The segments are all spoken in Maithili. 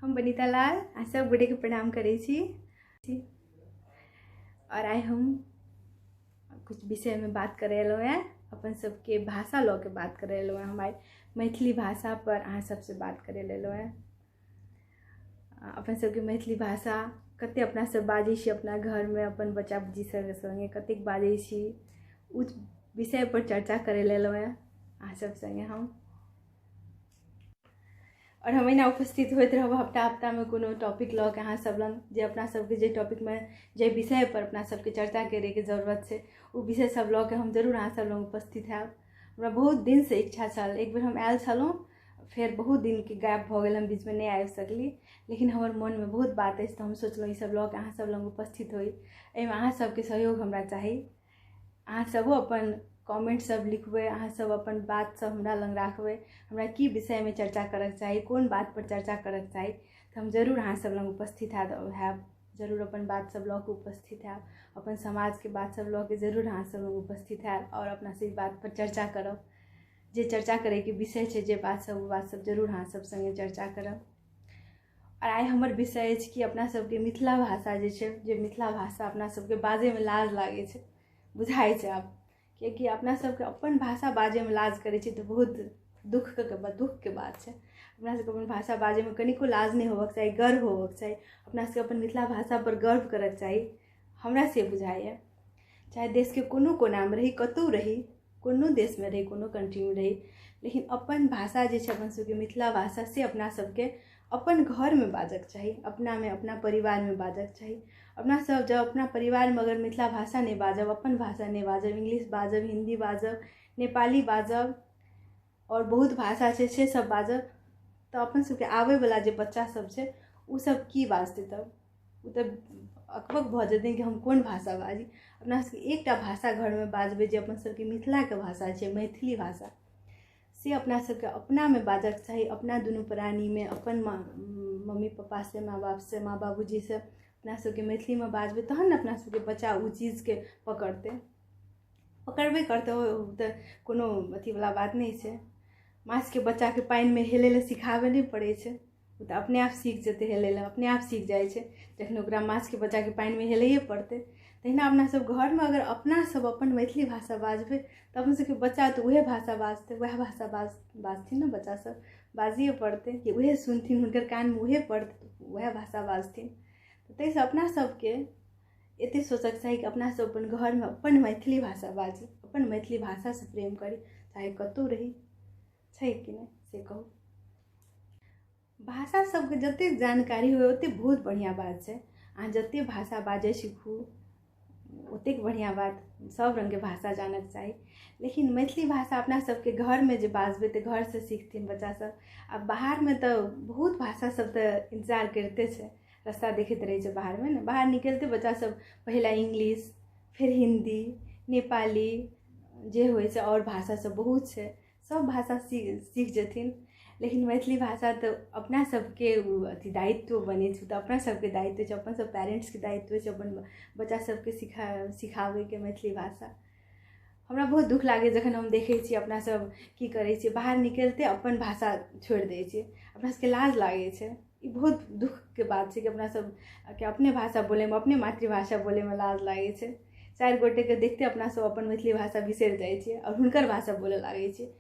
हम बनीता लाल आ सब गोटेके प्रणाम करै छी। और आइ हम कुछ विषयमे बात करै एलहुँ हेँ, अपन सबके भाषा लऽ के बात करै एलहुँ हेँ। हम आइ मैथिली भाषापर अहाँ सबसँ बात करै लए एलहुँ हेँ। अपन सबके मैथिली भाषा कते अपना सब बाजै छी अपना घरमे, अपन बच्चा बुच्ची सब सङ्गे कतेक बाजै छी, ओ विषयपर चर्चा करै लए एलहुँ हेँ अहाँ सब सङ्गे हम। आओर हम एहिना उपस्थित होइत रहब हप्ता हप्तामे कोनो टॉपिक लऽ कऽ अहाँ सब लग, जे अपना सबके जे टॉपिकमे जे विषयपर अपना सबके चर्चा करैके जरूरत छै ओ विषय सब लऽ कऽ हम जरूर अहाँ सब लग उपस्थित होयब। हमरा बहुत दिनसँ इच्छा छल, एक बेर हम आयल छलहुँ, फेर बहुत दिनके गैप भऽ गेल, हम बीचमे नहि आबि सकली, लेकिन हमर मोनमे बहुत बात अछि तऽ हम सोचलहुँ ई सब लऽ कऽ अहाँ सब लग उपस्थित होइ। एहिमे अहाँ सबके सहयोग हमरा चाही। अहाँ सबो अपन कमेंट सब लिखबै, अहाँ सब अपन बात सब हमरा लग राखबै, हमरा की विषयमे चर्चा करऽके चाही, कोन बातपर चर्चा करऽके चाही, तऽ हम जरूर अहाँ सब लग उपस्थित हैब, जरूर अपन बात सब लऽ कऽ उपस्थित हैब, अपन समाजके बात सब लऽ कऽ जरूर अहाँ सब लग उपस्थित हैब आओर अपना सब ई बातपर चर्चा करब। जे चर्चा करैके विषय छै, जे बात सब, ओ बात सब जरूर अहाँ सब सङ्गे चर्चा करब। आओर आइ हमर विषय अछि कि अपना सबके मिथिला भाषा जे छै, जे मिथिला भाषा अपना सबके बाजैमे लाज लागै छै, बुझाइ छै आब, किएकि अपना सबके अपन भाषा बाजैमे लाज करै छै तऽ बहुत दुःखके बात छै। अपना सबके अपन भाषा बाजैमे कनिको लाज नहि होबऽके चाही, गर्व होबऽके चाही। अपना सबके अपन मिथिला भाषापर गर्व करऽके चाही, हमरा से बुझाइए। चाहे देशके कोनो कोनामे रही, कतहु रही, कोनो देशमे रही, कोनो कंट्रीमे रही, लेकिन अपन भाषा जे छै अपन सबके मिथिला भाषा, से अपना सबके अपन घरमे बाजऽके चाही, अपनामे अपना परिवारमे बाजऽके चाही। अपना सब जब अपना परिवारमे अगर मिथिला भाषा नहि बाजब, अपन भाषा नहि बाजब, इंग्लिश बाजब, हिन्दी बाजब, नेपाली बाजब आओर बहुत भाषा छै से सब बाजब, तऽ अपन सबके आबैवला जे बच्चा सब छै ओ सब की बाजतै? तब ओ तऽ अकबक भऽ जेतै कि हम कोन भाषा बाजी। अपना सबके एकटा भाषा घरमे बाजबै जे अपन सबके मिथिलाके भाषा छै, मैथिली भाषा, से अपना सबके अपनामे बाजऽके चाही, अपना दुनू प्राणीमे, अपन मम्मी पप्पासँ, माँ बापसँ, माँ बाबूजीसँ अपना सबके मैथिलीमे बाजबै, तहन ने अपना सबके बच्चा ओ चीजके पकड़तै, पकड़बे करतै। ओ तऽ कोनो अथीवला बात नहि छै। माछके बच्चाके पानिमे हेलै लए सिखाबऽ नहि पड़ै छै, ओ तऽ अपने आप सीख जेतै हेलै लए, अपने आप सीख जाइ छै जखन ओकरा माछके बच्चाके पानिमे हेलैए पड़तै। तहिना अपना सब घरमे अगर अपना सब अपन मैथिली भाषा बाजबै तऽ अपन सबके बच्चा तऽ उएह भाषा बाजतै, उएह भाषा बाजथिन ने, बच्चा सब बाजिए पड़तै कि उएह सुनथिन, हुनकर कानमे उएह पड़तै, उएह भाषा बाजथिन। तऽ ताहिसँ अपना सबके एतेक सोचऽके चाही कि अपना सब अपन घरमे अपन मैथिली भाषा बाजी, अपन मैथिली भाषासँ प्रेम करी, चाहे कतहु रही। छै कि नहि से कहू? भाषा सबके जतेक जानकारी हुए ओतेक बहुत बढ़िआँ बात छै। अहाँ जतेक भाषा बाजै सीखू ओतेक बढ़िआँ बात, सब रङ्गके भाषा जानऽके चाही, लेकिन मैथिली भाषा अपना सबके घरमे जे बाजबै तऽ घरसँ सीखथिन बच्चा सब। आ बाहरमे तऽ बहुत भाषा सब तऽ इन्तजार करिते छै, रास्ता देखैत रहै छै बाहरमे ने। बाहर निकलिते बच्चा सब पहिला इंग्लिश, फेर हिन्दी, नेपाली जे होइ छै, आओर भाषा सब बहुत छै, सब भाषा सीख जेथिन, लेकिन मैथिली भाषा तऽ अपना सबके ओ अथी दायित्व बनै छै। तऽ अपना सबके दायित्व छै, अपन सब पेरेंट्सके दायित्व छै अपन बच्चा सबके सिखाबैके मैथिली भाषा। हमरा बहुत दुःख लागैए जखन हम देखै छियै अपना सब की करै छियै, बाहर निकलिते अपन भाषा छोड़ि दै छियै, अपना सबके लाज लागै छै। ई बहुत दुःखके बात छै कि अपना सबके अपने भाषा बोलैमे, अपने मातृभाषा बोलैमे लाज लागै छै। चारि गोटेके देखते अपना सब अपन मैथिली भाषा बिसरि जाइ छियै आओर हुनकर भाषा बोलऽ लागै छियै।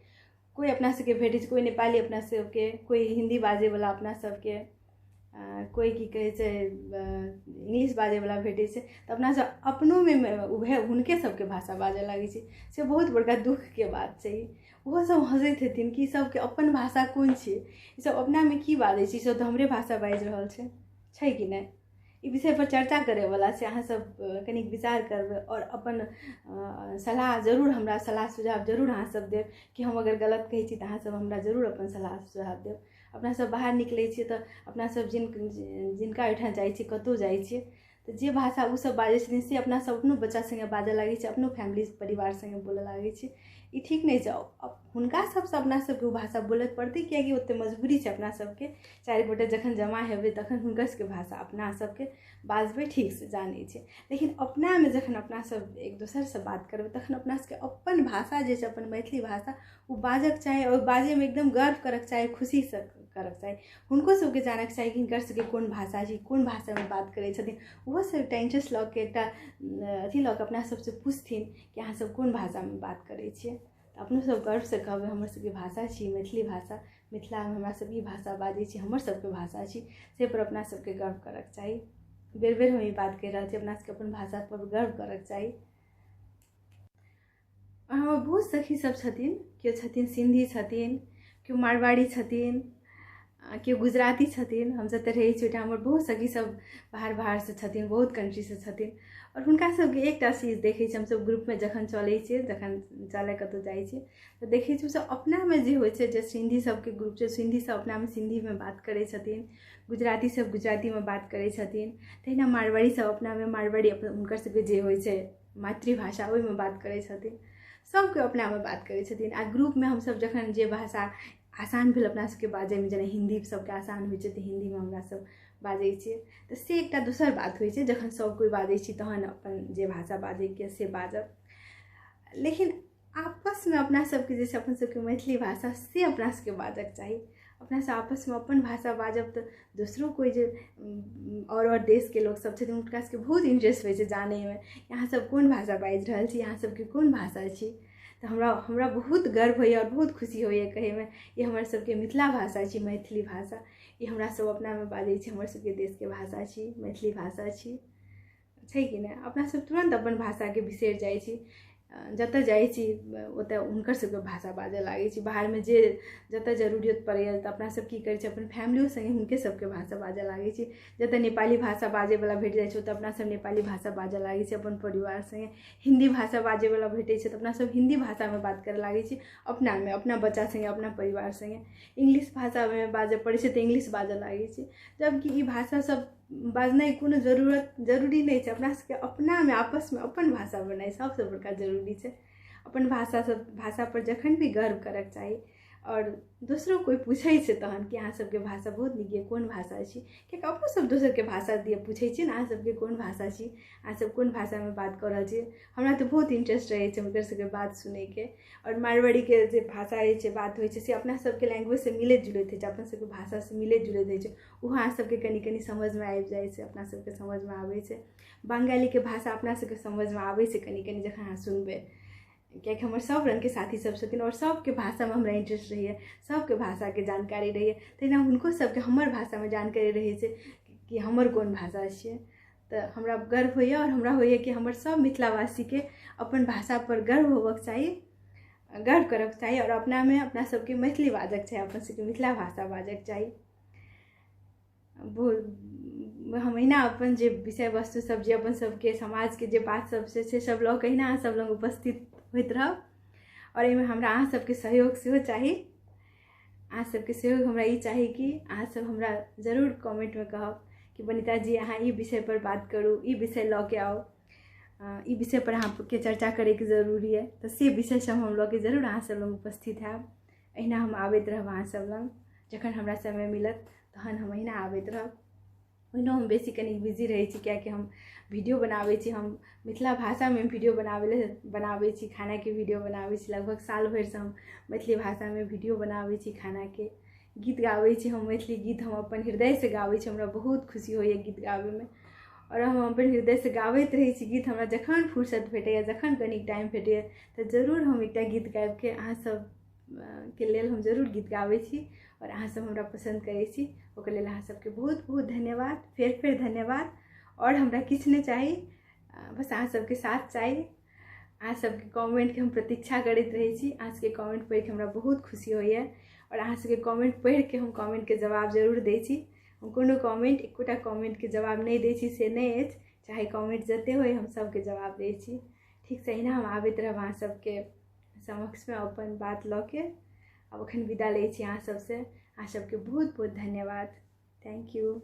कोइ अपना सबके भेटै छै, कोइ नेपाली अपना सबके, कोइ हिन्दी बाजैवला अपना सबके, कोइ की कहै छै इंग्लिश बाजैवला भेटै छै, तऽ अपना सब अपनोमे उएह हुनके सबके भाषा बाजऽ लागै छै। से बहुत बड़का दुःखके बात छै। ओहो सब हँसैत हेथिन कि सबके अपन भाषा कोन छियै, ई सब अपनामे की बाजै छै, ई सब तऽ हमरे भाषा बाजि रहल छै। छै कि नहि? ई विषयपर चर्चा करैवला छै। अहाँ सब कनिक विचार करबै आओर अपन सलाह जरूर, हमरा सलाह सुझाव जरूर अहाँ सब देब कि हम अगर गलत कहै छी तऽ अहाँ सब हमरा जरूर अपन सलाह सुझाव देब। अपना सब बाहर निकलै छियै तऽ अपना सब जिनका ओहिठाम जाइ छियै, कतहु जाइ छियै, तऽ जे भाषा ओसब बाजै छथिन से अपना सब अपनो बच्चा सङ्गे बाजऽ लागै छियै, अपनो फैमिली परिवार सङ्गे बोलऽ लागै छियै। ई ठीक नहि छै। हुनका सबसँ अपना सबके ओ भाषा बोलऽ पड़तै, किएकि ओतेक मजबूरी छै अपना सबके। चारि गोटे जखन जमा हेबै तखन हुनकर सबके भाषा अपना सबके बाजबै ठीकसँ जानै छै, लेकिन अपनामे जखन अपना सब एक दोसरसँ बात करबै तखन अपना सबके अपन भाषा जे छै, अपन मैथिली भाषा, ओ बाजऽके चाही आओर बाजैमे एकदम गर्व करऽके चाही, खुशीसँ करक चाही। हुनको सबके जानक चाही कि हिनकर सबके कोन भाषा छी, कोन भाषामे बात करै छथिन। ओहो सब एकटा इंटरेस्ट लऽ के, एकटा अथी लऽ के अपना सबसँ पुछथिन कि अहाँ सब कोन भाषामे बात करै छियै। तऽ अपनो सब गर्वसँ कहबै हमर सबके भाषा छी मैथिली भाषा, मिथिलामे हमरा सब ई भाषा बाजै छी, हमर सबके भाषा छी, से पर अपना सबके गर्व करक चाही। बेर बेर हम ई बात कहि रहल छी, अपना सबके अपन भाषापर गर्व करक चाही। आओर हमर बहुत सखी सब छथिन, केओ छथिन सिन्धी छथिन, केओ मारवाड़ी छथिन, केओ गुजराती छथिन। हम जतऽ रहै छी ओहिठाम हमर बहुत सखी सब बाहर बाहरसँ छथिन, बहुत कंट्रीसँ छथिन। आओर हुनका सबके एकटा चीज देखै छी हमसब ग्रुपमे जखन चलै छियै, जखन चलै कतहु जाइ छियै तऽ देखै छी ओसब अपनामे जे होइ छै, जे सिन्धी सबके ग्रुप छै, सिन्धी सब अपनामे सिन्धीमे बात करै छथिन, गुजराती सब गुजरातीमे बात करै छथिन, तहिना मारवाड़ी सब अपनामे मारवाड़ी हुनकर सबके जे होइ छै मातृभाषा ओहिमे बात करै छथिन। सबके अपनामे बात करै छथिन। आ ग्रुपमे हमसब जखन जे भाषा आसान भेल अपना सबके बाजैमे, जेना हिन्दी सबके आसान होइ छै तऽ हिन्दीमे हमरा सब बाजै छियै, तऽ से एकटा दोसर बात होइ छै। जखन सब कोइ बाजै छी तहन अपन जे भाषा बाजैके से बाजब, लेकिन आपसमे अपना सबके जे छै अपन सबके मैथिली भाषा से अपना सबके बाजक चाही। अपना सब आपसमे अपन भाषा बाजब तऽ दोसरो कोइ जे आओर देशके लोक सब छथिन हुनका सबके बहुत इंटरेस्ट होइ छै जानैमे, अहाँ सब कोन भाषा बाजि रहल छी, अहाँ सबके कोन भाषा छी। तऽ हमरा हमरा बहुत गर्व होइए आओर बहुत खुशी होइए कहैमे, ई हमर सबके मिथिला भाषा छी, मैथिली भाषा, ई हमरा सब अपनामे बाजै छी, हमर सबके देशके भाषा छी, मैथिली भाषा छी, छै कि नहि। अपना सब तुरन्त अपन भाषाके बिसरि जाइ छी, जतऽ जाइ छी ओतऽ हुनकर सबके भाषा बाजऽ लागै छी। बाहरमे जे जतऽ जरूरत पड़ैए तऽ अपना सब की करै छी, अपन फैमिलियो सङ्गे हुनके सबके भाषा बाजऽ लागै छी। जतऽ नेपाली भाषा बाजैवला भेट जाइ छै ओतऽ अपना सब नेपाली भाषा बाजऽ लागै छी अपन परिवार सङ्गे। हिन्दी भाषा बाजैवला भेटै छै तऽ अपना सब हिन्दी भाषामे बात करऽ लागै छी अपनामे, अपना बच्चा सङ्गे, अपना परिवार सङ्गे। इंग्लिश भाषामे बाजऽ पड़ै छै तऽ इंग्लिश बाजऽ लागै छी, जबकि ई भाषा सब बाजनाइ कोनो जरूरी नहि छै। अपना सबके अपनामे आपसमे अपन भाषा बनाइ सबसँ बड़का जरूरी छै। अपन भाषापर जखन भी गर्व करक चाही। आओर दोसरो कोइ पूछै छै तहन कि अहाँ सबके भाषा बहुत नीक यऽ, कोन भाषा छी, कियाकि अपनो सब दोसरके भाषा दिअ पूछै छियै ने, अहाँ सबके कोन भाषा छी, अहाँ सब कोन भाषामे बात कऽ रहल छी। हमरा तऽ बहुत इंटरेस्ट रहै छै हुनकर सबके बात सुनैके। आओर मारवाड़ीके जे भाषा होइ छै, बात होइ छै, से अपना सबके लैंग्वेजसँ मिलैत जुलैत होइ छै, अपन सबके भाषासँ मिलैत जुलैत होइ छै। ओहो अहाँ सबके कनि कनि समझमे आबि जाइ छै, अपना सबके समझमे आबै छै। बंगालीके भाषा अपना सबके समझमे आबै छै कनि कनि जखन अहाँ सुनबै, कियाकि हमर सब रङ्गके साथी सब छथिन आओर सबके भाषामे हमरा इंटरेस्ट रहैए, सबके भाषाके जानकारी रहैए, तहिना हुनको सबके हमर भाषामे जानकारी रहै छै कि हमर कोन भाषा छियै। तऽ हमरा गर्व होइए आओर हमरा होइए कि हमर सब मिथिलावासीके अपन भाषापर गर्व होबक चाही, गर्व करक चाही आओर अपनामे अपना सबके मैथिली बाजक चाही, अपन सबके मिथिला भाषा बाजक चाही। बहुत हम अहिना अपन जे विषय वस्तु सब जे अपन सबके समाजके जे बात सब छै से सब लऽ कऽ अहिना अहाँ सब लग उपस्थित होइत रहब। आओर एहिमे हमरा अहाँ सबके सहयोग सेहो चाही, अहाँ सबके सहयोग हमरा ई चाही कि अहाँ सब हमरा जरूर कमेंटमे कहब कि बनीता जी अहाँ ई विषयपर बात करू, ई विषय लऽ के आउ, ई विषयपर अहाँके चर्चा करैके जरूरी अइ, तऽ से विषय सब हम लऽ के जरूर अहाँ सब लग उपस्थित हैब। अहिना हम आबैत रहब अहाँ सब लग, जखन हमरा समय मिलत तहन हम अहिना आबैत रहब। ओहिनो हम बेसी कनि बिजी रहै छी कियाकि हम वीडियो बनाबै छी, हम मिथिला भाषामे वीडियो बनाबै छी, खानाके वीडियो बनाबै छी। लगभग साल भरिसँ हम मैथिली भाषामे वीडियो बनाबै छी, खानाके गीत गाबै छी। हम मैथिली गीत हम अपन हृदयसँ गाबै छी, हमरा बहुत खुशी होइए गीत गाबैमे आओर हम अपन हृदयसँ गाबैत रहै छी गीत। हमरा जखन फुर्सत भेटैए, जखन कनिक टाइम भेटैए तऽ जरूर हम एकटा गीत गाबिके अहाँ सब के लेल हम जरूर गीत गाबै छी आओर अहाँ सब हमरा पसन्द करै छी, ओकर लेल अहाँ सबके बहुत बहुत धन्यवाद, फेर फेर धन्यवाद। आओर हमरा किछु नहि चाही, बस अहाँ सबके साथ चाही। अहाँ सबके कमेंटके हम प्रतीक्षा करैत रहै छी, अहाँ सबके कमेंट पढ़िके हमरा बहुत खुशी होइए आओर अहाँ सबके कमेंट पढ़िके हम कमेंटके जवाब जरूर दै छी। हम कोनो कमेंट, एकोटा कमेंटके जवाब नहि दै छी से नहि अछि, चाहे कमेंट जते होइ हम सबके जवाब दै छी। ठीक छै, अहिना हम आबैत रहब अहाँ सबके समक्षमे अपन बात लऽ के। आब एखन विदा लै छी अहाँ सबसँ। अहाँ सबके बहुत बहुत धन्यवाद। Thank you.